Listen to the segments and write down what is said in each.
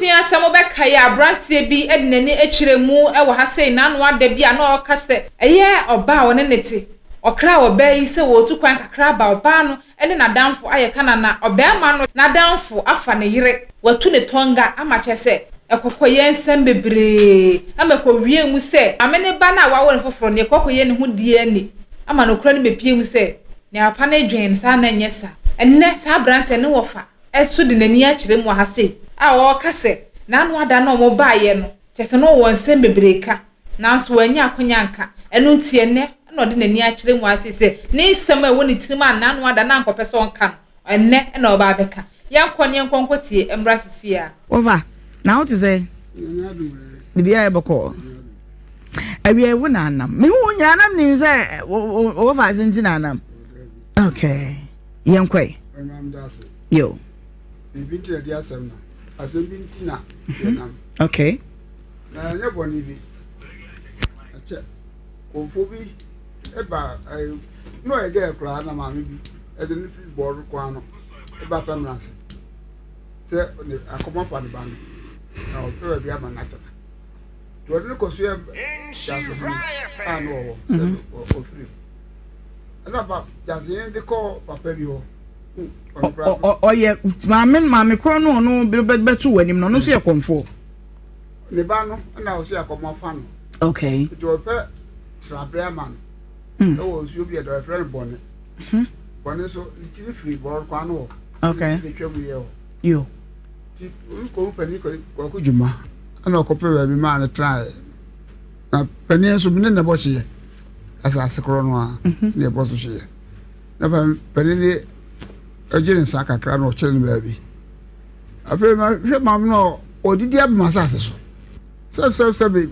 Abusua sɛ mobɛkae a abranteɛ bi de n'ani kyerɛ mu wɔ ha sei n'ano ada bi a na ɔreka sɛ ɛyɛ ɔbaa a ɔne no te ɔkra ɔbaa yi sɛ wɔretu kwan kakra aba ɔbaa no ne n'adamfo ayɛ ka na na ɔbarima no n'adamfo afa ne yere watu ne tɔnga ama kyerɛ sɛ ɛkɔkɔyɛ nsɛm bebree ama ɛkɔwie mu sɛ maame ne ba no a wawo no foforɔ no ɛkɔkɔyɛ ne ho DNA ama nokorɛ no bɛpue mu sɛ nea papa no dwen no saa na ɛnyɛ saa. Ɛnnɛ saa aberanteɛ no wɔfa nso de n'ani akyerɛ mu wɔ ha sei a ɔreka sɛ n'ano ada no a wɔbaeɛ no, kyerɛ sɛ na ɔwɔ nsɛm bebree ka, nanso wannya akwanya anka. Ɛno nti ɛnnɛ na ɔde n'ani akyerɛ mu ha sei sɛ ne nsɛm a ɛwɔ ne tirim a n'ano ada na anka ɔpɛ sɛ ɔnka no, ɛnnɛ na ɔreba abɛka. Yɛnkɔ na yɛnkɔ nkɔtie mmra seesei ara. Wɔfa, na wo te sɛ? Biribiara yɛ bɔkɔɔ. Awia wo na anam. Mehu wo nyinaa na menim sɛ wɔfa ase nti na anam. Okay. Yɛnkɔe. Yo. Biribi nti na ɛde asɛm no. Asɛm bi nti na yɛnam. Okay. Na ɛnyɛ bɔne bi. Ɛkyɛ kɔmfo bi ɛba ɛɛ na ɔyɛ gɛɛ koraa na maame bi ɛde no firi bɔɔl kwan no ɛba fam n'ase sɛ ne akɔmɔ fa ne ba no na ɔpɛ baabi ama no atena. Nti ɔde no kɔ so yɛ dasehene a na ɔwɔ sɛ ɔfiri. Ɛna ba dasehene de kɔ papa bi hɔ. Ɔyɛ maame maame korɔ no ɔno bɛto wɔ anim no ɔno nso yɛ kɔmfoɔ. Ne ba no ɛna ɔsɛ akɔmɔ afa no. Okay. Nti ɔpɛ trabrɛ ama no. Ɛwɔ nsuo bi ɛdɔ ɛfrɛ no bɔne. Bɔne nso ne tiri firi bɔɔl kwan no hɔ. Okay. Ne twa mu yɛ hɔ. Yo. Nti ɔkɔ panin kɔkɔ dwuma ɛna ɔkɔpɛ baabi maa no tenaeɛ. Na panin nso ne na ɛbɔ hyeɛ asase korɔ no a na ɛbɔ so hyeɛ. Na panin de ɔgye ne nsa kakra na ɔkyerɛ no baabi. Afei ma hwɛ maame no a ɔdidi abem asase so. Sɛ sɛ sɛ bi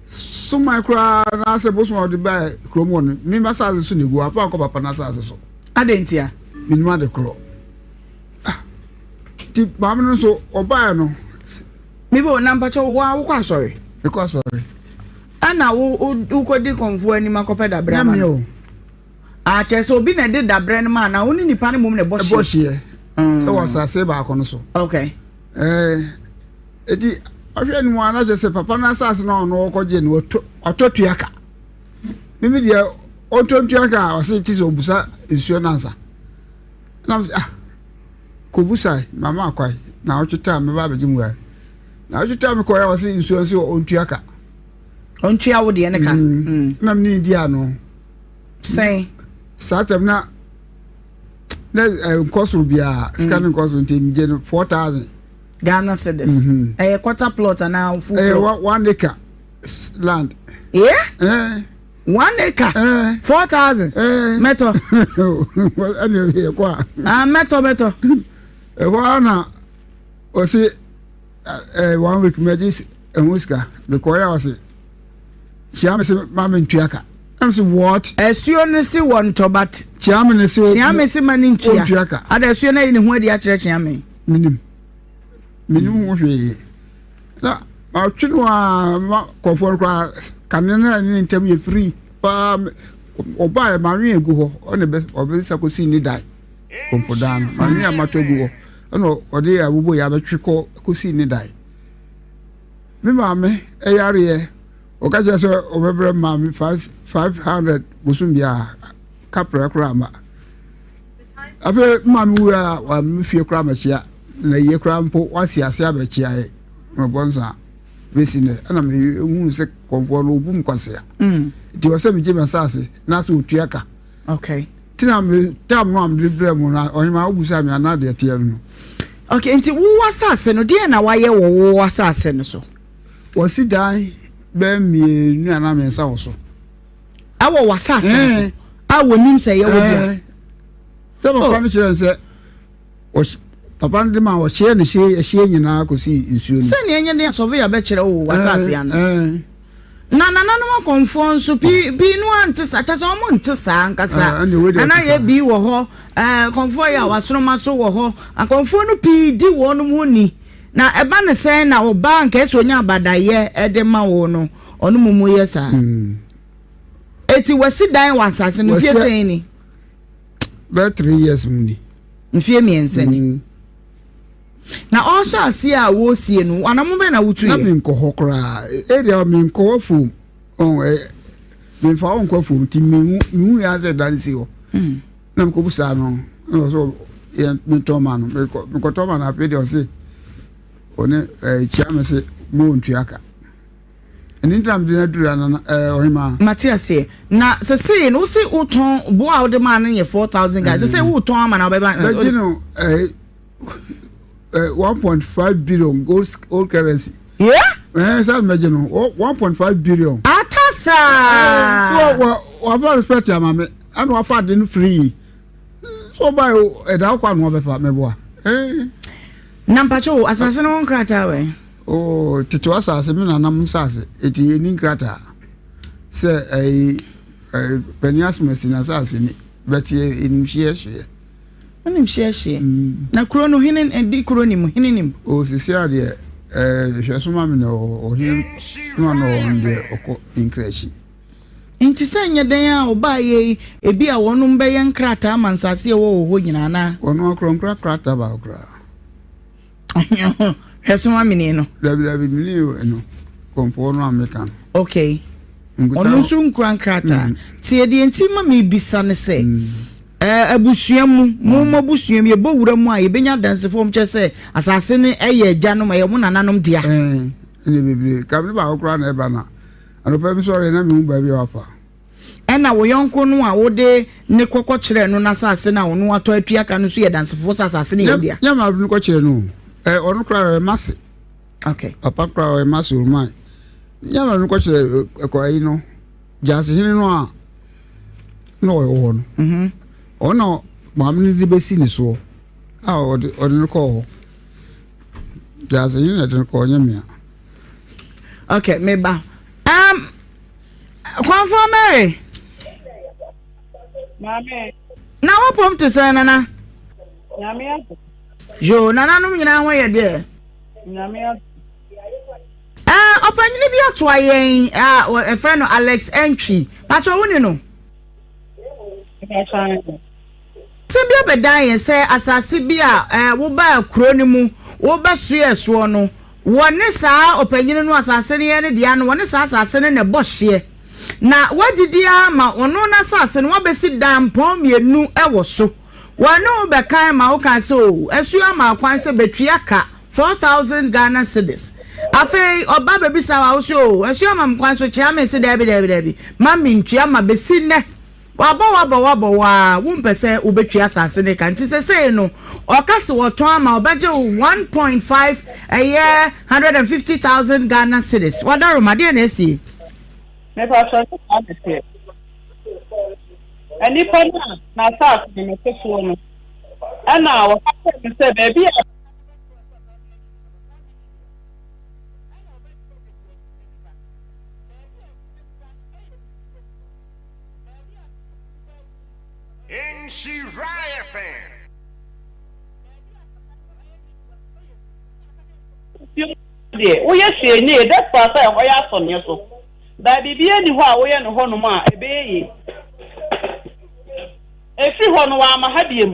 soman koraa na sɛ bosom a ɔde baa kurom hɔ no me asase so na egu afa akɔ papa n'asase so. Adɛn ntia? Menim ade korɔ. Ah, nti maame no nso ɔbaeɛ no. Mebɛ na mpakyɛ wo a wokɔ asɔre? Mekɔ asɔre. Ɛna wo wokɔdi kɔmfoɔ anim akɔpɛ dabrɛ ama no? Ah, kyerɛ sɛ obi na ɛde dabrɛ no ma anaa wo ne nipa no mmom na ɛbɔ hyeɛ? Ɛbɔ hyeɛ. Ɛwɔ asase baako no so. Okay. Ɛɛ eti ɔhwɛ no mu a na kyerɛ sɛ papa no asase no a ɔno ɔkɔgye no ɔtɔ tua ka. Mimi deɛ ɔntɔ ntua ka a ɔse kye sɛ ɔbusa nsuo no ansa. Na ɔse ah kɔbusae mama akwae na ɔtwe taa mɛba abɛgye mu ae. Na ɔtwe taa mekɔɛ a ɔse nsuo nso ɔntua ka. Ɔntua wo deɛ ne ka. Na mene di ano. Sɛn? Saa tɛm na na nkɔ soro biara sika no nkɔ soro nti megye no 4000. Ghana cedis. Ɛyɛ quarter plot anaa full plot? Ɛyɛ 1 acre land. Yeah? Eh. 1 acre? Eh. 4000? Eh. Mɛtɔ. Ɛne ɛyɛ kɔ a. Ah, mɛtɔ mɛtɔ. Ɛhɔ ara na ɔse 1 week mɛgye ɛho sika mekɔɛ a ɔse kyia me se ma mentua ka. Ɛm se what? Asuo no se wɔ ntɔ but. Kyia me ne se. Kyia me se ma ne ntua. Ɔntua ka. Ada asuo no ayi ne ho adi akyerɛ kyia me. Menim. Menim ho hwee. Na matwe no a ma kɔfoɔ no koraa kane no a ne ntam yɛ firi paa ɔbaeɛ manwe agu hɔ ɔne bɛ ɔbɛsa kɔsii ne dan kɔmpodan no manwe a matɔ agu hɔ ɛna ɔde abobɔ yɛ abɛtwe kɔ kɔsii ne dan. Me maame yareɛ ɔka kyerɛ sɛ ɔbɛbrɛ maame 500 bosom biara kaprɛ koraa ma afei maame wu a wame fie koraa mɛkyea na yie koraa mpo wasi ase abɛkyea yɛ mɛbɔ nsa bɛsi nɛ ɛna mehu sɛ kɔmfoɔ no ɔbu m kwasea nti wɔ sɛ megye m'asase na sɛ ɔtua ka okay tina me tam no a mede brɛ mu no ɔhema wobusa me anaa deɛ teɛ no. Okay, nti wo asase no deɛ na wayɛ wɔ wo asase no so? Wɔsi dan bɛyɛ mmienu anaa mmiɛnsa wɔ so. Ɛwɔ w'asase no so a wɔnim sɛ ɛyɛ wo dea. Sɛ papa no kyerɛ no sɛ papa no de ma ɔhyɛ ne hyɛ ɛhyɛ nyinaa kɔsi nsuo no. Sɛnea ɛnyɛ den a sɔveya bɛkyerɛ wo w'asase ano. Na nananom akɔmfoɔ nso pii pii no ante saa kyɛ sɛ wɔn nte saa ankasa. Nana yɛ bi wɔ hɔ ɛɛ akɔmfoɔ yɛ a wasoroma so wɔ hɔ akɔmfoɔ no pii di wɔn ho ni. Na ɛba ne sɛn na ɔbaa nka ɛsɛ onya abadayɛ de ma wo no ɔno mu mu yɛ saa. Eti wasi dan wɔ asase no mfie sɛn ni? Bɛyɛ 3 years mu ni. Mfie 3 ni. Na ɔrehyɛ aseɛ a wɔresie no, anammɔn bɛn na wotuiɛ? Na menkɔ hɔ koraa. Area hɔ menkɔ hɔ fom. Ɔn ɛ memfa hɔ nkɔ fom nti mehu mehu yɛ asɛ dan si hɔ. Hmm. Na mekɔbu saa no na ɔsɛ yɛ metɔn ma no mekɔ mekɔtɔn ma no afei deɛ ɔse ɔne ɛɛ kyia me se mo ntua ka. Ɛno nti na mede no aduru anana ɛɛ ɔhemaa. Mate aseɛ. Na sesei no wose wotɔn boɔ a wode maa no yɛ 4000 Ghana. Sesei wotɔn ama na wobɛba. Bɛgye no ɛɛ ɛɛ 1.5 billion gold old currency. Yeah? Ɛɛ saa na mɛgye no 1.5 billion. Ata saa. So wɔ wafa respect ama me ɛna wafa ade no free. So ɔba ɛda wokɔ ano ɔbɛfa mɛboa. Ɛɛ. Na mpakyɛ o asase no ho nkrataa wɛ? Oh, tete asase me nanam nsase eti eni nkrataa sɛ ɛyi ɛyi panin asomasi na asase ni bɛte enim hyeɛ hyeɛ. Wonim hyeɛ hyeɛ. Mm. Na kuro no hene di kuro nim hene nim. O sisi adeɛ ɛɛ hwɛ so ma me na ɔhene no ano ɔno deɛ ɔkɔ nkrakyi. Nti sɛ nyɛ dɛn a ɔbaa yɛ yi ebi a wɔnom bɛyɛ nkrataa ma nsase a ɛwɔ wɔ hɔ nyinaa anaa. Ɔno akorɔ nkura krataa baako koraa. Hwɛ so ma mene no. Dabi dabi mene no kɔmpɔɔ no a meka no. Okay. Ɔno nso nkura nkrataa. Mm. Tie deɛ nti ma mebisa ne sɛ mm. eh, abusua mu mo mo abusua mu yɛbɔ wura mu a yɛbɛnya adansefoɔ m kyerɛ sɛ asase no ɛyɛ agyanom ɛyɛ mo nananom dea. Ɛne bebree kamene baako koraa na ɛba na anɔpa bi sɔre na mehu baabi a wafa. Ɛnna wo yɔnko no a wode ne kɔ kɔkyerɛɛ no n'asase no a ɔno atɔ atua ka no nso yɛ dansefoɔ sɛ asase no yɛ wo dea. Nyɛ maa no kɔkyerɛ no o. Ɛ ɔno koraa ɔyɛ m'ase. Okay. Papa koraa ɔyɛ m'ase o man. Nyɛ maa no kɔkyerɛ ɛkɔ ayi no gyaasehene no a na ɔwɔ hɔ no. Mhm. Ɔno maame no de bɛsi ne soɔ a ɔde ɔde no kɔɔ hɔ. Gyaasehene na ɛde no kɔɔ nyɛ mmea. Okay, meba. Um, Kwanfoɔ Mary. Maame. Na wopom te sɛn nana? Nyame adom. Yoo, nananom nyinaa ho yɛ deɛ. Nyame adom. Ɛɛ ɔpanyini bi atoa yɛn a ɛfrɛ no Alex Antwi. Patrɔ wo ne no? Asɛm bi abɛdan yɛn sɛ asase bi a wobaa kuro no mu wobɛsoɛɛ soɔ no, wɔne saa ɔpanyini no asase no yɛ ne dea no, wɔne saa asase no na ɛbɔ hyeɛ. Na woadidi ara ma ɔno n'asase no woabɛsi dampɔn mmienu wɔ so. Wɔne wo bɛkan ma wokaa sɛ oo, asuo ama kwan sɛ bɛtua ka 4,000 Ghana cedis. Afei ɔba bɛbisa wo a, wo se oo, asuo ama me kwan so kyea me se daabi daabi daabi, ma mentua ma bɛsi nnɛ. Wabɔ wo abɔ wo abɔ wo aa wompɛ sɛ wobɛtua asase no ka nti sesei no ɔka se wɔtɔn ama ɔbɛgye wo 1.5 ɛyɛ 150,000 Ghana cedis. Wadaroma deɛn na asie? Mepakyɛw nyɛ saa na ɛteɛ. Nnipa no a n'asase no mete soɔ no, ɛna wɔka kyerɛɛ me sɛ baabi a. Nhyira FM. Nsuo deɛ woyɛ hwee nyɛ yie despite sɛ ɛhɔ yɛ asɔneɛ so but biribiara nni hɔ a woyɛ no hɔnom a ɛbɛyɛ yie. Ɛfiri hɔ no wamma ha biom.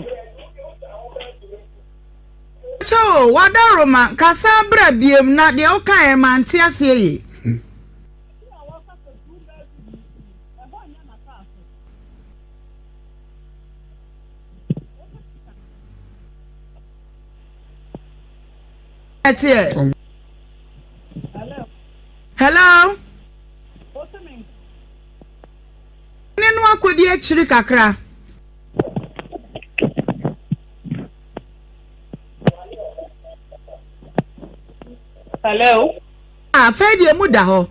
Kyɛ o, w'adaworoma, ka san bra biom na deɛ wokaeɛ mante aseɛ yie. Baabi a wɔka sɛ Sumba Asu bi nso no, ɛhɔ nyɛ n'asase. Ɛteɛ. Hello. Ne no akɔdi akyiri kakra. Hello. Afei deɛ emu da hɔ.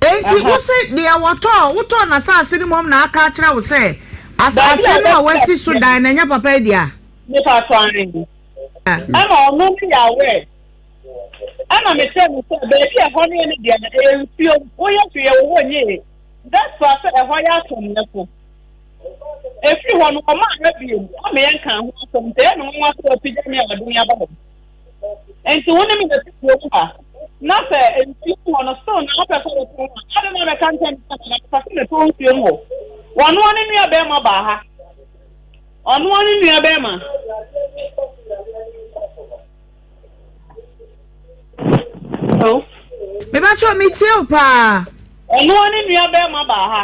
Enti wo se deɛ wɔtɔɔ wotɔɔ n'asase no mmom na aka akyerɛ wo sɛ asase no a wasi so dan no ɛnyɛ papa yi dea? Mepa so aane. Ɛna ɔno no yɛ aware. Ɛna mekyerɛ no sɛ baabi a ɛhɔ no yɛ ne deɛ no ɛyɛ nsuo woyɛ hwee wɔ hɔ nyɛ yie. That's why sɛ ɛhɔ yɛ atɔneɛ so. Ɛfiri hɔ no ɔmaa ha bio ama yɛnkaa ho asɛm nti ɛyɛ me nwanwa sɛ wapagya me a ɔde me aba hɔ. Nti wo ne me na ɛte kurom ha, na sɛ nsuo mu hɔ no still na wopɛ sɛ wotɔn a, adɛn na wobɛka nkyerɛ me sɛ nana mepɛ sɛ metɔn nsuo mu hɔ? Ɔno ara ne nua bɛrima baa ha. Ɔno ara ne nua bɛrima. Hello. Mebakyɛw metie wo paa. Ɔno ara ne nua barima baa ha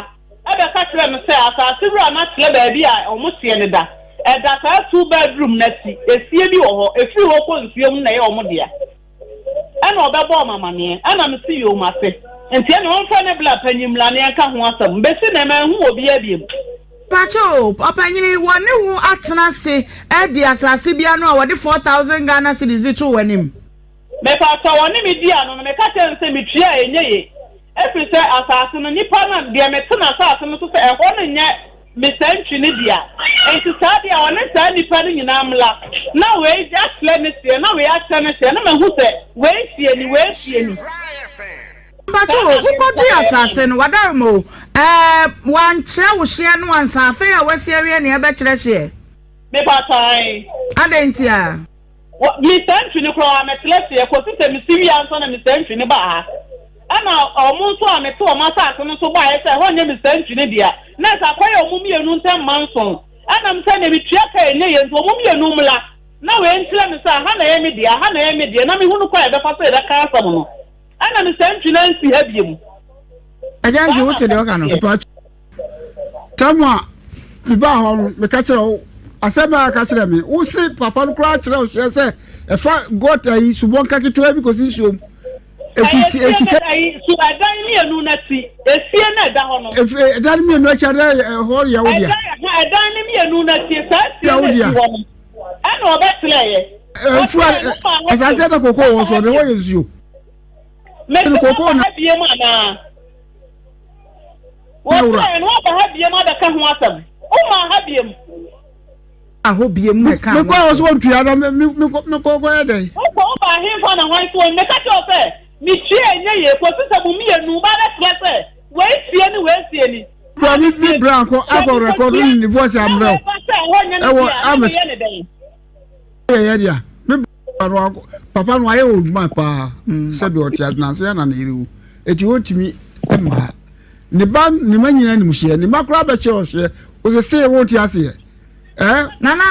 bɛka kyerɛɛ me sɛ asase wura no akyerɛ baabi a wɔteɛ no da. Ɛda saa two bedroom no akyi. Efie bi wɔ hɔ, ɛfiri hɔ kɔ nsuo mu na ɛyɛ wɔn dea. Ɛna ɔbɛbɔɔ me amaneɛ. Ɛna mese yoo mate. Nti ɛne ɔmfrɛ ne bla panyin mmra na yɛnka ho asɛm. Bɛsi nnɛ manhu obiara biom. Pakyɛ o, ɔpanyini, wɔne wo atena ase adi asase bi ano a wɔde 4,000 Ghana cedis bi too w'anim? Mepakyɛw, ɔne me dii ano no, meka kyerɛɛ no sɛ metua a ɛnyɛ ye, ɛfiri sɛ asase no, nnipa no, deɛ mete n'asase no so sɛ ɛhɔ no nyɛ me saa ntwi no dea. Enti saa deɛ a, ɔne saa nnipa no nyinaa mmla, na wei akyerɛ ne hyeɛ, na wei akyerɛ ne hyeɛ, na mahu sɛ wei hyeɛ ni, wei hyeɛ ni. Mpakyɛw o, wokɔgyee asase no, wadaroma o, ɛɛ, wankyerɛ wo hyeɛ no ansa, afei a wasi awie nea ɛbɛkyerɛ hyeɛ? Mepakyɛw, ae. Adɛn ntia? Wɔ, me saa ntwi no koraa mɛtrɛ seɛ kɔsi sɛ mesi wie ansa na me saa ntwi no baa ha. Ɛna wɔn nso a mete wɔn asase no so baeɛ sɛ ɛhɔ nyɛ me saa ntwi no dea, na ɛsɛ akɔyɛ wɔn mmienu ntam manso. Ɛnam sɛ deɛ metua ka ɛnyɛ yie nti, wɔn mmienu mmra na wei nkyerɛ me sɛ aha na ɛyɛ me dea, aha na ɛyɛ me deɛ, na mehunu kwan a yɛbɛfa so yɛbɛka asɛm no. Ɛna me saa ntwi no ansi ha biom. Agya Ntwi, wote deɛ ɔka no? Tam a mebaa hɔ no, meka kyerɛ wo asɛm a ka kyerɛ me. Wo se papa no koraa kyerɛ wo hyɛ sɛ ɛfa gɔta yi subɔnka ketewa bi kɔsi nsuom. Efi si esika. Su ɛdan mmienu no akyi, efie no ɛda hɔ no. Efi ɛdan mmienu akyi adɛ ɛhɔ yɛ wo dea. Ɛdan no mmienu no akyi, saa efie no esi hɔ no, ɛna ɔbɛkyerɛ yɛ. Efu asase ɛda koko wɔ so, ɛhɔ yɛ nsuo. Mesi koko na. Biem anaa? Wɔfrɛɛ no, woaba ha biom abɛka ho asɛm. Womaa ha biom. Hɔ biom mɛka ho Mekɔ a wɔsɛ wɔntua na mekɔ kɔyɛ dɛn? Wokɔ wobaa hefa na hwan so wɔn? Meka kyerɛ wo sɛ, metua ɛnyɛ yie kɔsi sɛ mo mmienu ba bɛkyerɛ sɛ wei fie ne wei fie ni. Kura me me bra akɔ akɔ rekɔdo ne ne voice ambrɛ wo. Ɛwɔ amɛ sɛ yɛ dea. Me Papa no wayɛ old man paa mm. sɛbi ɔte ase nansa yɛ na ne yere wu eti wɔntumi mma ha ne ba ne ma nyinaa nim hyeɛ ne ma koraa bɛkyɛ ɔhyeɛ ɔsɛ see wɔnte aseɛ ɛɛ. Nana.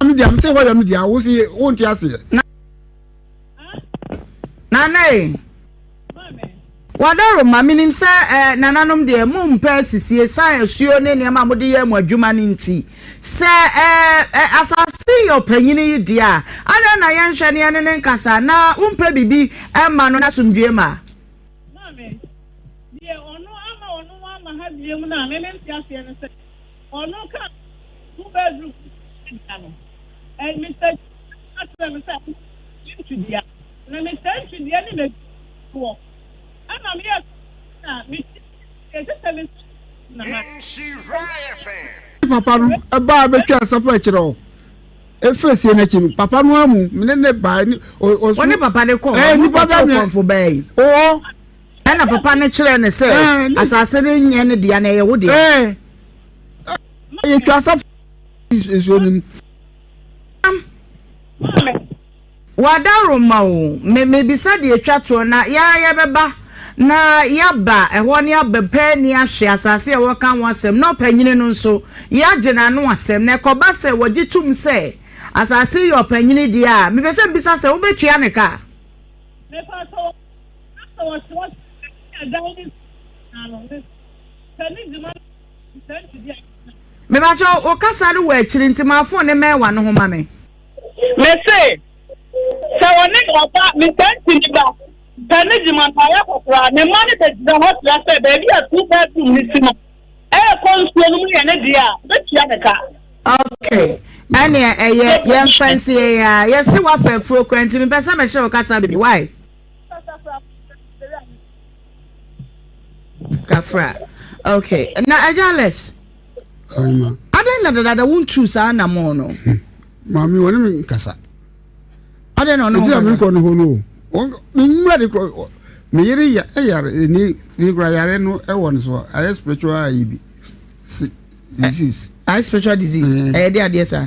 Mi deɛ mi sɛ hɔ yɛ mi deɛ awo se wɔnte aseɛ. Nana e. Wadaroma, menim sɛ eh, nananom deɛ mompɛ asisie san asuo ne nneɛma a mode yɛ mo adwuma no nti. Sɛ eh, eh, asase yɛ ɔpanyini yi deɛ a, adɛn na yɛnhwɛ ne yɛne ne nkasa na wompɛ biribi mma no n'asomdwoeɛ ma? Maame, deɛ ɔno ama ɔno wamma ha biom no a me mente aseɛ ne sɛ, ɔno ka two bedroom dea no, eh, Mister ka kyerɛɛ me sɛ ntwidua. Na me saa ntwidua ne m'adwumafoɔ ɛna meyɛ na me ɛsɛ sɛ me na ha. Papa no ɛbaa bɛtwa asafa akyerɛ hɔ efe sie n'akyi no papa no amu mene ne baa ne ɔso. Wɔne papa no kɔ hɔ nipa bɛ mi kɔnfo bɛɛ yi. Ɔwɔ. Ɛna papa no kyerɛ ne sɛ asase no nyɛ ne dea na ɛyɛ wo dea. Ɛɛ yɛtwa asafa nsuo no mu. W'adaworoma o, me mebisa deɛ ɛtwa toɔ na yɛ ara yɛbɛba na yɛaba ɛhɔ ne aba pɛ ani ahwɛ asase a wɔka ho asɛm na ɔpanyini no nso yɛagye n'ano asɛm na ɛkɔba sɛ wɔgye tom sɛ asase yi yɛ ɔpanyini deɛ a, mepɛ sɛ mebisa sɛ wobɛtua ne ka? Mepakyɛw, na sɛ wɔkyerɛ sɛ ɛdan ne na no, sɛ ne dwuma no sɛ ntidi a. Mepakyɛw, wo kasa no wɔ akyiri nti ma phone no mmɛn w'ano ho ma me. Mese, sɛ ɔne ɔba, Mister Ntini ba, pɛ ne gyima no ayɛ kɔkora a, ne mma no bɛgyina hɔ kyerɛ sɛ baabi a two bedroom no si no, ɛrekɔ nsuo no mu yɛ ne deɛ a, ɔbɛtua ne ka. Okay, ɛneɛ ɛyɛ yɛmfa nsi yɛn a, yɛse woafa afuro koraa nti mepɛ sɛ mehyɛ wo kasa bebree, why? Kafra, okay, na Agya Alex, adɛn na dadada wontuu saa anammɔn no? Maame wɔne me nkasa. Adɛn na ɔne wo nkasa? Ɛti na menkɔ no hɔ no o. Menwura de korɔ me yere yare ne ne kura yare no ɛwɔ no so ayɛ spiritual ayi bi disease. Ayɛ spiritual disease. Ɛyɛ de adeɛ saa.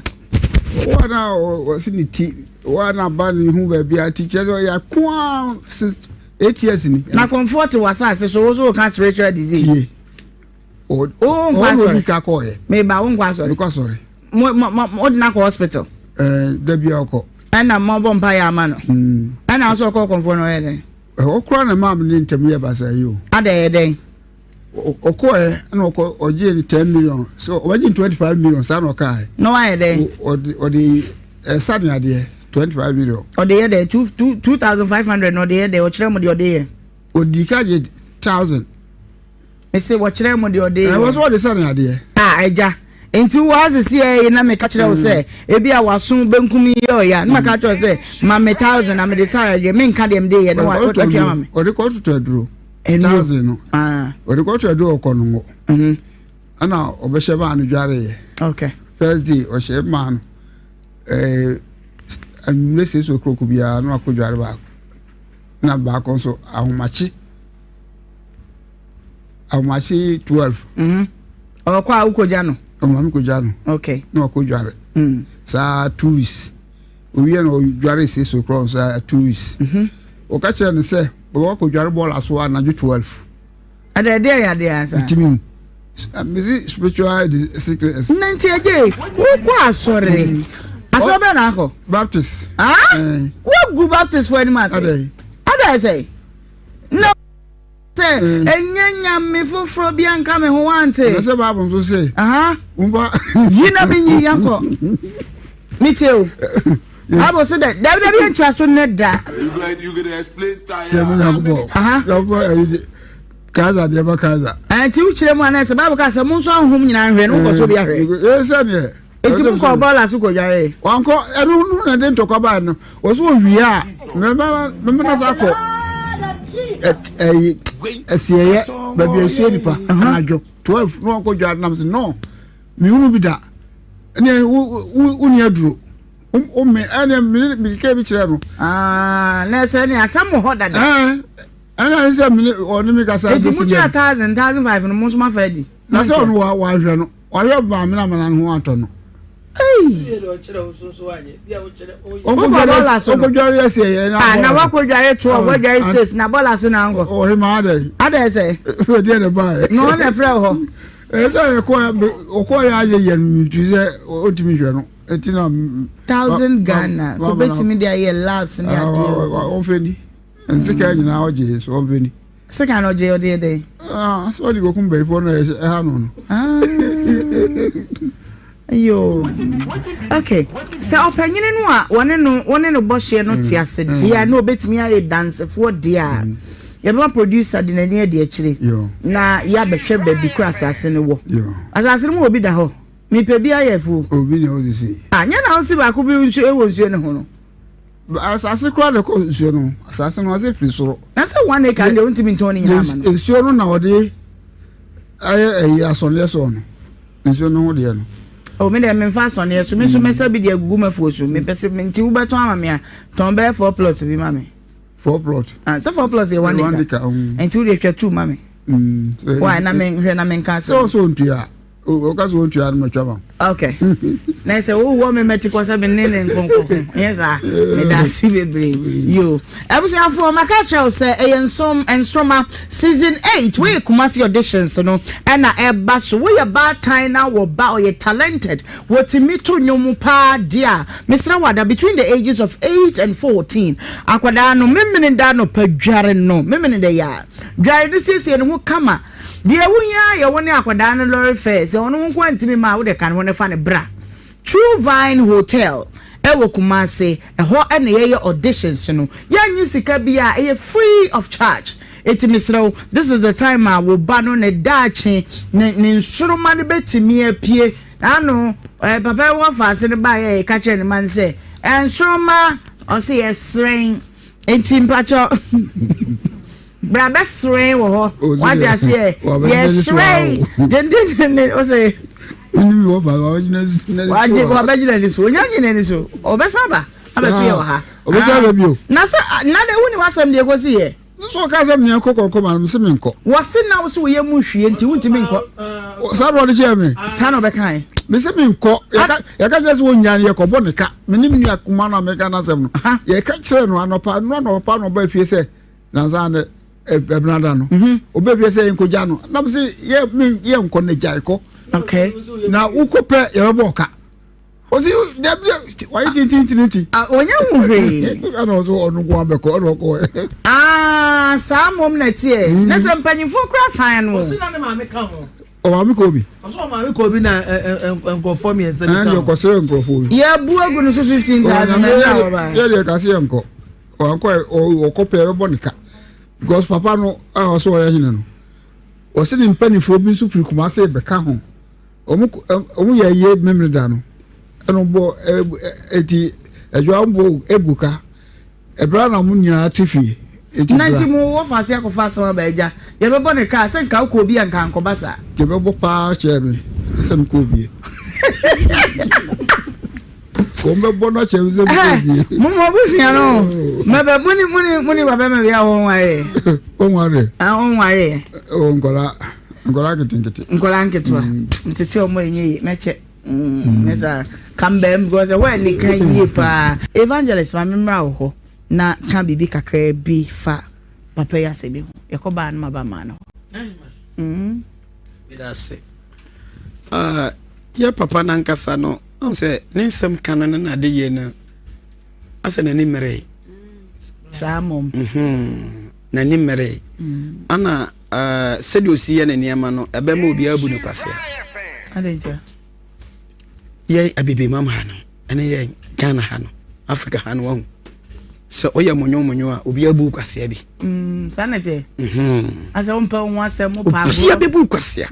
Wɔn a wɔsi ne ti wɔn a ba ne ho baabi a ti kyerɛ sɛ ɔyɛ akoa since 8 years ni. Na kɔnfoɔ te wɔ asase so wo so woka spiritual disease. Tie. Wo nkɔ asɔre. Ɔno ka kɔɔ yɛ. Meba wo nkɔ asɔre. Mekɔ asɔre. Mo mo mo wode no akɔ hospital. Ɛɛ dabi a ɔkɔ. Ɛna mɔbɔ mpa yɛ ama no. Ɛna nso ɔkɔ kɔnfoɔ no ɔyɛ dɛn? Ɛhɔ koraa na maa mi ne ntɛm yɛ basaa yi o. Ada yɛ dɛn? Ɔkɔɛ ɛna ɔkɔ ɔgye ne 10 million so ɔbɛgye 25 million saa na ɔkaa. Na wayɛ dɛn? Ɔde ɛsa ne adeɛ 25 million. Ɔde yɛ dɛn? Two two two thousand five hundred na ɔde yɛ dɛn? Ɔkyerɛ mo deɛ ɔde yɛ. Ɔdi ka gye 1,000. Mese wɔkyerɛ mo deɛ ɔde yɛ. Ɛwɔ sɛ ɔde sa ne adeɛ. A ɛgya nti wo asese yɛ yi na meka kyerɛ wo sɛ ebi a waso benkum yi yɛ ɔya na maka kyerɛ wo sɛ ma me 1,000 na mede sa adeɛ, menka deɛ mede yɛ na watua ma me. Ɔde kɔ toto aduro. 1,000 no. Ɔde kɔ toto aduro ɔkɔ no ngo. Ɛna ɔbɛhyɛ maa no dwareeɛ. First day ɔhyɛ maa no anwummerɛ 6 o'clock biara na wakɔ dware baako. Na baako nso ahomakye 12. Ɔkɔ a wokɔgya no? Ɔma mi kɔgya no. Na wakɔ dware. Saa 2 weeks. Owie na ɔdware 6 o'clock saa 2 weeks. Ɔka kyerɛ no sɛ ɔbɛkɔ akɔdware bɔɔla so anadwo 12. Ɛdɛ ɛdeɛ yɛ adeɛ asa. Ntumi mesi spiritual sickness. Na nti agye wokɔ asɔre. Asɔre bɛn na akɔ? Baptist. Ah? Wogu Baptist fo anim ase. Adɛ. Adɛ sɛ. Na sɛ ɛnyɛ nyame foforɔ bi anka me ho wante. Na sɛ Bible nso se. Yi na mi nyi yankɔ. Mi tie o. Bible sɛ dɛ dabi dabi yɛ nkyerɛ so ne da. You could explain tire. Yɛ mi nyankopɔ. Kaza deɛ bɛ kaza. Ɛnti wokyerɛ mu anaa sɛ Bible ka sɛ mo nso ahom nyinaa nhwɛ no wokɔ so bi ahwɛ. Ee sɛ deɛ. Eti mo kɔ bɔɔla so kɔ dware. Wankɔ ɛno no na de ntɔkwa baa no wɔso owie a mɛmɛ mɛmɛ na sa kɔ ɛyi ɛsiɛyɛ baabi esie nipa anadwo 12 na wakɔ dware nam sɛ no mihunu bi da ɛnna wo wo wo ni aduro wo me ɛnna mi mi keke bi kyerɛ no. Aa na ɛsɛ ne asɛm wɔ hɔ dada. Ɛɛ ɛnna ɛsɛ sɛ mi ɔne mi kasa. Eti mo tua thousand thousand five no mo nso ma fa di. Na sɛ ɔno wa wahwɛ no wahwɛ maame na amana ne ho atɔ no. Ɔkɔdware ɛsɛ yɛ na. Ah na wakɔdware 12 wadware 6 na bɔɔla so na nkɔ. Ɔhe maa dɛ. Adɛ sɛ. Ɛdeɛ na ba yɛ. Na ɔna frɛ hɔ. Ɛsɛ yɛ kɔ ɔkɔ yɛ ayɛ yɛ no tu sɛ ɔntumi hwɛ no eti na. 1,000 Ghana kò bɛtumi de ayɛ labs ne adeɛ. Ɔnfɛ ni nsika nyinaa ɔgye so ɔnfɛ ni. Sika na ɔgye ɔde yɛ dɛ. Ah sɛ ɔde kɔkum bɛyifoɔ no ɛha no no. Yo. Okay. Sɛ ɔpanyini no a wɔne no wɔne no bɔ hyeɛ no te ase deɛ a na obetumi ayɛ dansefoɔ deɛ a yɛbɛma producer de n'ani adi akyire na yɛabɛhwɛ baabi koro asase no wɔ. Asase no mu obi da hɔ. Mepɛ bi ayɛ afuo. Obi na ɔsisi. Ah, nyɛ na ɔsi baako bi nso ɛwɔ nsuo no ho no. Asase koraa na ɛkɔ nsuo no asase no ase firi soro. Na sɛ 1 acre deɛ wontumi ntɔn ne nyinaa ama no. Nsuo no na ɔde ayɛ ɛyi asɔneɛ soɔ no nsuo no ho deɛ no. O mi deɛ memfa asɔneɛ so, me nso mɛsa bi de agugu m'afuo so. Mepɛ sɛ nti wobɛtɔn ama me a, tɔn bɛyɛ four plots bi ma me. Four plot. Ah, sɛ four plots yɛ 1 acre. Nti wode twa two ma me. Why na me hwɛ na me nka asɛm. Sɛ ɔsɔ ntua ɔka sɛ ɔntua no matwa ma. Okay. Na sɛ wowɔ me mɛte kɔ sɛ me ne ne nkonko nyɛ saa, meda ase bebree. Yo. Abusuafoɔ, maka kyerɛ wo sɛ ɛyɛ nsom nsoroma season 8 woyɛ Kumasi auditions no ɛna ɛba so. Woyɛ baatan na wɔ ba ɔyɛ talented, wɔtumi to nnwom paa deɛ a, mesrɛ wo ada between the ages of 8 and 14 akwadaa no memene da anɔpa dware no memene da yi a dware no siesie ne ho kama. Deɛ wohia yɛ wo ne akwadaa no lorry fare, sɛ ɔno nko antumi ma a wode ka ne ho no fa no bra True Vine Hotel ɛwɔ Kumasi, ɛhɔ ɛna yɛyɛ auditions no, yɛnnye sika biara, ɛyɛ free of charge, eti mesrɛ wo this is the time a wo ba no ne daakye ne ne nsoroma no bɛtumi apue. Ano eh, papa yi wɔ faase no baeɛ yɛka kyerɛ ne ma no sɛ nsoroma ɔse yɛsrɛn enti mpakyɛ bra bɛserɛn wɔ hɔ wate aseɛ yɛserɛn dendendenden ɔsɛ wabɛgyina ni so onya gyina ni so ɔbɛsa ba abɛto yɛ wɔ ha na sɛ na de woni wasɛm deɛ kɔsi yɛ nso ɔka sɛ meɛ kɔ kɔnkɔ ma no sɛ menkɔ. Wɔse na wo sɛ woyɛ mu hwie nti wontumi nkɔ. Saa na ɔde hyɛɛ me. Saa na ɔbɛkae. Me sɛ menkɔ. Yɛka kyerɛ sɛ wɔnnya no yɛkɔbɔ ne ka. Me ne me nua kuma no a meka no asɛm no. Yɛka kyerɛ no anɔpa no anɔpa na ɔba fie sɛ nansa ne ɛbenada no. Ɔba fie sɛ yɛnkɔgya no. Na me sɛ yɛnkɔ na gyae kɔ. Okay. Na wokɔ pɛ yɛbɛbɔ ɔka. Ɔsi dabi wayɛ tententen ti. Ɔnyɛ ho hwee. Ɛna ɔso ɔno nko abɛkɔ ɛna ɔkɔ. Aa saa mmom na ɛteɛ. Mm. Na sɛ mpanyinfoɔ kura san no. Ɔsi na ne maame ka ho. Ɔmaame kɔ bi. Ɔsɛ ɔmaame kɔ bi na nkurɔfoɔ mmiɛnsa bi ka ho. Ɛna ɔkɔsrɛ nkurɔfoɔ bi. Yɛ bu agu no so 15,000 na ɛna ɔba. Yɛ deɛ kasi yɛ nkɔ. Ɔnkɔ ɔkɔ pɛ ɛbɛbɔ ne ka because papa no a ɔsɛ ɔyɛ hene no ɔsɛ ne mpanimfoɔ bi nso firi Kumase bɛka ho. Wɔn wɔn yɛ yie memene da no ɛna wɔn bɔ eti adwa wɔn bɔ ebu ka ɛbɛrɛ na wɔn nyinaa te fie eti bra. Nanti mo wɔ faase akɔfa asɛm aba agya yɛbɛbɔ ne kaa sɛ nka wokɔ obi a nka ankɔba saa. Yɛbɛbɔ paa kyerɛ me sɛ mekɔ obie. Wɔn bɛbɔ no akyerɛ me sɛ mekɔ obie. Mo mo abusua no mɛbɛ mo ni mo ni mo ni ba bɛma bi a wɔn ware. Wɔn ware. Wɔn ware. Nkɔla. Nkwadaa nketenkete. Nkwadaa nketewa. Mm. Ntete wɔn a ɛnyɛ yie mɛkyɛ. Mm. Ne saa kambɛm because ɛhɔ a nika yie paa. Evangelist maame mmra wɔ hɔ na ka biribi kakra bi fa papa yi asɛm yi ho. Yɛkɔ baa no ma ba maa no hɔ. Mm. Meda ase. Uh, yɛ papa nankasa no, ɔn sɛ ne nsɛm ka no ne n'ade yɛ no asɛ n'ani mmerɛ. Saa mmom. Mhm. N'ani mmerɛ. Mm. Ana Sɛdeɛ ɔsi yɛ ne nneɛma no, ɛbɛma obiara abu no kwasea. Yɛn abibimam ha no, ɛne yɛn Ghana ha no, Africa ha no, wahu sɛ ɔyɛ monyomonyo a obiara bu kwasea bi. Mm, saa na ɛteɛ. Mhm. Asɛ wompɛ wo ho asɛm wo paa. Obiara bɛbu kwasea.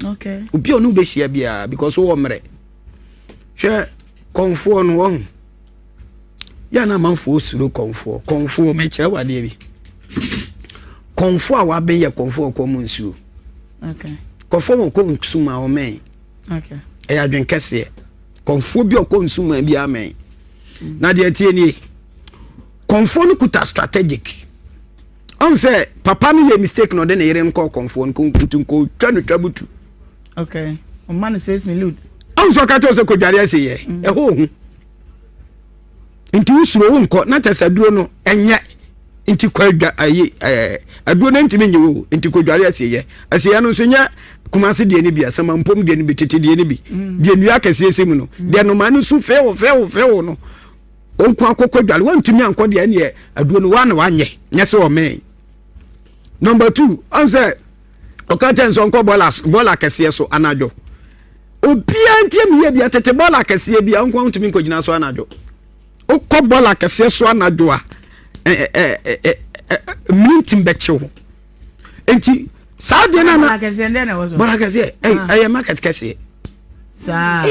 Obi a ɔne wobɛhyia biara because wowɔ mmerɛ. Hwɛ kɔnfoɔ no wahu. Yɛ na amanfoɔ suro kɔnfoɔ. Kɔnfoɔ mekyerɛ wo adeɛ bi. Kɔnfoɔ a waben yɛ kɔnfoɔ ɔkɔ mu nsuo. Kɔnfoɔ wɔ kɔ nsu ma ɔmɛn. Ɛyɛ adwen kɛseɛ. Kɔnfoɔ bi ɔkɔ nsu ma bi amɛn. Mm. Na deɛ tie nie. Kɔnfoɔ no kuta strategic. Ɔn sɛ papa no yɛ mistake na ɔde ne yere nkɔ kɔnfoɔ no nti nkɔtwa no twa butu. Okay. Ɔma no six million. Ɔn sɛ ɔka kyerɛ sɛ kɔdware ase yɛ. Mm. Ɛhɔ ohu. Nti wosuro wonkɔ na kyɛ sɛ aduro no ɛnyɛ nti kɔ adwa ayi ɛɛ aduro no ntumi nye wo nti kɔ dware asieyɛ asieyɛ no nso nyɛ kumase deɛ no bi asamampom deɛ no bi tete deɛ no bi mm. deɛ nnua akɛseɛ sɛ mu no mm. deɛ nnomaa no su fewo fewo fewo no nko akɔkɔ dware wantumi ankɔ deɛ ɛneɛ aduro no waa na wanyɛ nyɛ sɛ ɔmɛn number two ɔn sɛ ɔka kyɛn sɛ ɔnkɔ bɔɔla bɔɔla kɛseɛ so anadwo obiara ntie mi yie deɛ tete bɔɔla kɛseɛ bi a ɔnko ntumi nkɔgyina so anadwo wokɔ bɔɔla kɛseɛ so anadwo a mmiri ntim bɛkyew nti saa deɛ no ana bɔɔla kɛseɛ ɛyɛ market kɛseɛ saa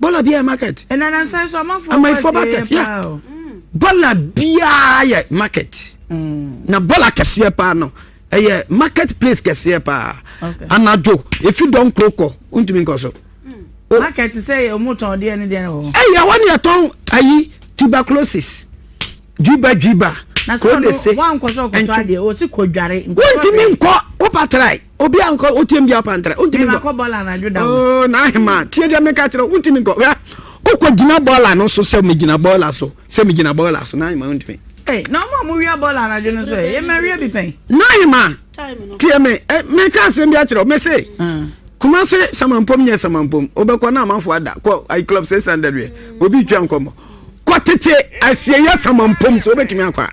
Bɔla biara yɛ market. Ɛna nansa nso amanfoɔ amanfoɔ market ya. Bɔla biara yɛ market. Mm. Na bɔla kɛseɛ paa no ɛyɛ market place kɛseɛ paa. Anadwo efi dɔn koro kɔ ntumi nkɔ so. Mm. Market sɛ ɔmo tɔn deɛ ne deɛ ne wɔ. Ɛyɛ wɔn yɛ tɔn ayi tuberculosis dwiba dwiba. Na sɛ ɔno wankɔ sɛ ɔkɔtɔ adeɛ ɔsi kɔ dware. Wontumi nkɔ wopa try. Obi a nkɔ wotie bi apantra wontumi nkɔ. Mekɔ bɔɔla anadwo da. Oo na ahema tie deɛ meka kyerɛ wontumi nkɔ. Hwɛ wokɔ gyina bɔɔla no so sɛ megyina bɔɔla so sɛ megyina bɔɔla so na ahema wontumi. Ee na ɔmo a ɔmo wia bɔɔla anadwo no so ɛ yɛ mɛ wia bi pɛn. Na ahema tie me ɛ meka asɛm bi akyerɛ wo mese Kumase samampom nyɛ samampom wobɛkɔ na amanfo ada kɔ ayi club 600 wiɛ obi twa nkɔmmɔ kɔ tete asieyɛ samampom sɛ wobɛtumi akɔ a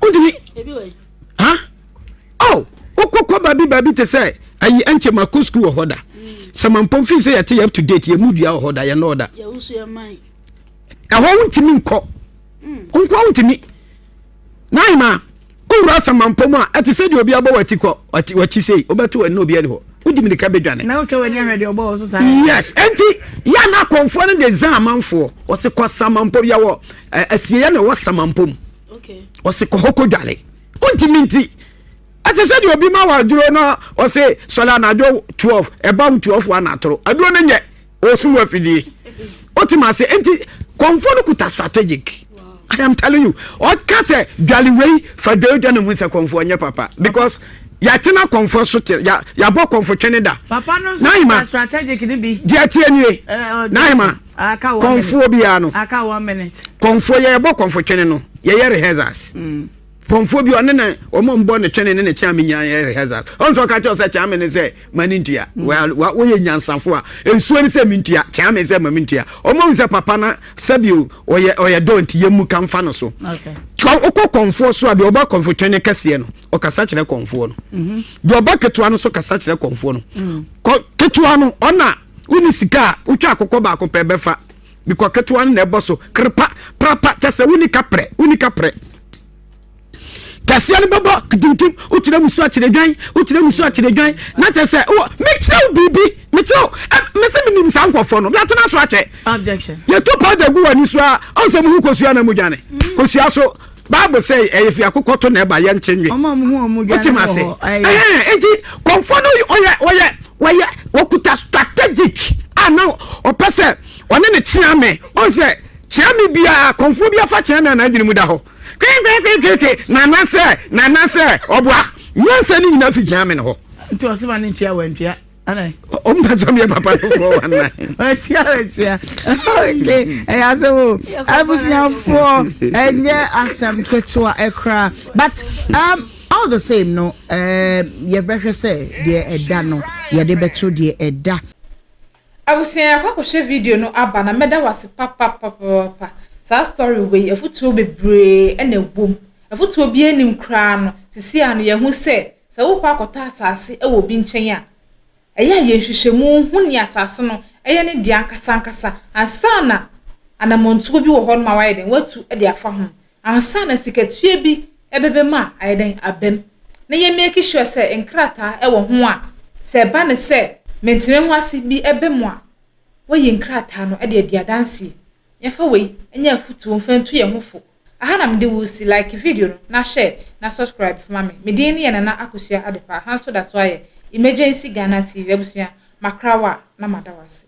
wontumi ha Oh, wokɔkɔ baabi baabi te sɛ ayi ɛnkyɛ ma kɔ sukuu wɔ hɔ da. Sɛ ma mpɔn fi sɛ yɛte yɛ up to date yɛ mu dua wɔ hɔ da yɛ nɔɔ da. Ɛhɔ wontumi nkɔ. Mm. Nkɔ wontumi. Nan ma wowura asamampɔ mu a ɛte sɛ deɛ obi abɔ w'ati kɔ w'akyi sei wobɛto w'ani na obi ani hɔ wodi mirika bɛdwane. Na wotwa w'ani ahwɛ deɛ ɔbɔ wɔ so saa. Yes, enti yɛ na akɔmfoɔ no de zan amanfoɔ ɔse kɔ samampɔ yɛwɔ asieɛ na ɛwɔ samampɔ mu ɔse kɔ hɔ kɔdwale. Wontumi nti. Ɛte sɛ deɛ obi ma wɔ aduro na ɔse sɔre anadwo 12 ɛba wo 12 wa natoro. Aduro no nyɛ ɔsum wɔ afidie. Wote ma ase nti kɔnfoɔ no kuta strategic. I am telling you. Ɔka sɛ dwale wei fa dwale dwa ne hu sɛ kɔnfoɔ nyɛ papa because yɛatena kɔnfoɔ so te yɛabɔ kɔnfo twene da. Papa no nso kuta strategic no bi. Deɛ tie nie. Naima kɔnfoɔ biara no. Aka one minute. Kɔnfoɔ yɛbɔ kɔnfo twene no yɛyɛ rehearsals. Mm. Kɔmfoɔ bi ɔne ne wɔn mbɔ ne twene ne ne kyeame nyinaa yɛ rehearsals. Ɔn sɛ ɔka kyerɛ sɛ kyeame ne sɛ ma ne ntua. Mm. Woyɛ nyansafo a nsuo ne sɛ mentua, kyeame sɛ ma mentua. Wɔn ahu sɛ papa na sɛbi ɔyɛ ɔyɛ dɔ nti yɛn mu ka mfa no so. Wokɔ kɔmfoɔ so a deɛ ɔba kɔmfo twene kɛseɛ no ɔkasa kyerɛ kɔmfoɔ no. Mm-hmm. Deɛ ɔba ketewa no so kasa kyerɛ kɔmfoɔ no. Mm. Ketewa no ɔna wonni sika a wotwa akokɔ baako pɛ bɛfa. Bikɔ ketewa no na ɛbɔ so krepa prapa kyɛ sɛ wonni kaprɛ wonni kaprɛ kɛseɛ no bɛbɔ kitinkim wokyerɛ mu so akyerɛ dwan wokyerɛ mu so akyerɛ dwan na kyɛ sɛ wɔ mekyerɛ wo biribi mekyerɛ wo mese menim saa nkɔfoɔ no meatena so akyɛ yɛto powder gu w'ani so a ɔn sɛ muhu kosua na mu dwane mm. kosua so bible sɛ ɛyɛ fi akokɔ to na ɛba yɛ nkye nwe wote ma ase ɛhɛn enti kɔnfoɔ no ɔyɛ ɔyɛ wɔyɛ wɔkuta strategic a na ɔpɛ sɛ ɔne ne kyea me ɔn sɛ kyea me biara kɔnfoɔ bi afa kyea me a n'adwene mu da hɔ kwekwekwekwe nana sɛ nana sɛ ɔboa nyansa ne nyinaa fi kyea me no hɔ nti ɔsɛ ma ne ntua wantua ɔmpɛ sɛ meyɛ papa no foɔ wana watua watua ok ɛyɛ asɛm o abusuafoɔ ɛnyɛ asɛm ketewa ɛkora but um, all the same no um, yɛbɛhwɛ sɛ deɛ ɛda no yɛde bɛto deɛ ɛda. Abusua yɛakɔ akɔhwɛ video no aba na mɛda wo ase papapapapa saa story wei afutuo bebree na ɛwom afutuo biara nim koraa no sisi a no yɛhu sɛ sɛ wokɔ akɔtɔ asase wɔ obi nkyɛn a ɛyɛ a yɛ nhwehwɛmu hu nea asase no ɛyɛ ne dea ankasa ankasa ansa na anammɔntuo bi wɔ hɔ no ma wayɛ dɛn watu de afa ho Ansa na sikatua bi bɛba mu a, ayɛ dɛn? Aba mu. Na yɛ make sure sɛ nkrataa wɔ ho a, sɛ ɛba no sɛ mente-me-ho-ase bi ba mu a, woayi nkrataa no de adi adanseɛ. Yɛmfa wei nyɛ afotuo mfa ntu yɛn ho fo. Aha na mede wo resi, like video no na share na subscribe ma me. Me din ne yɛ Nana Akosua Adepa, aha nso da so ayɛ Emergency Ghana TV. Abusua, makra wo a na mada wo ase.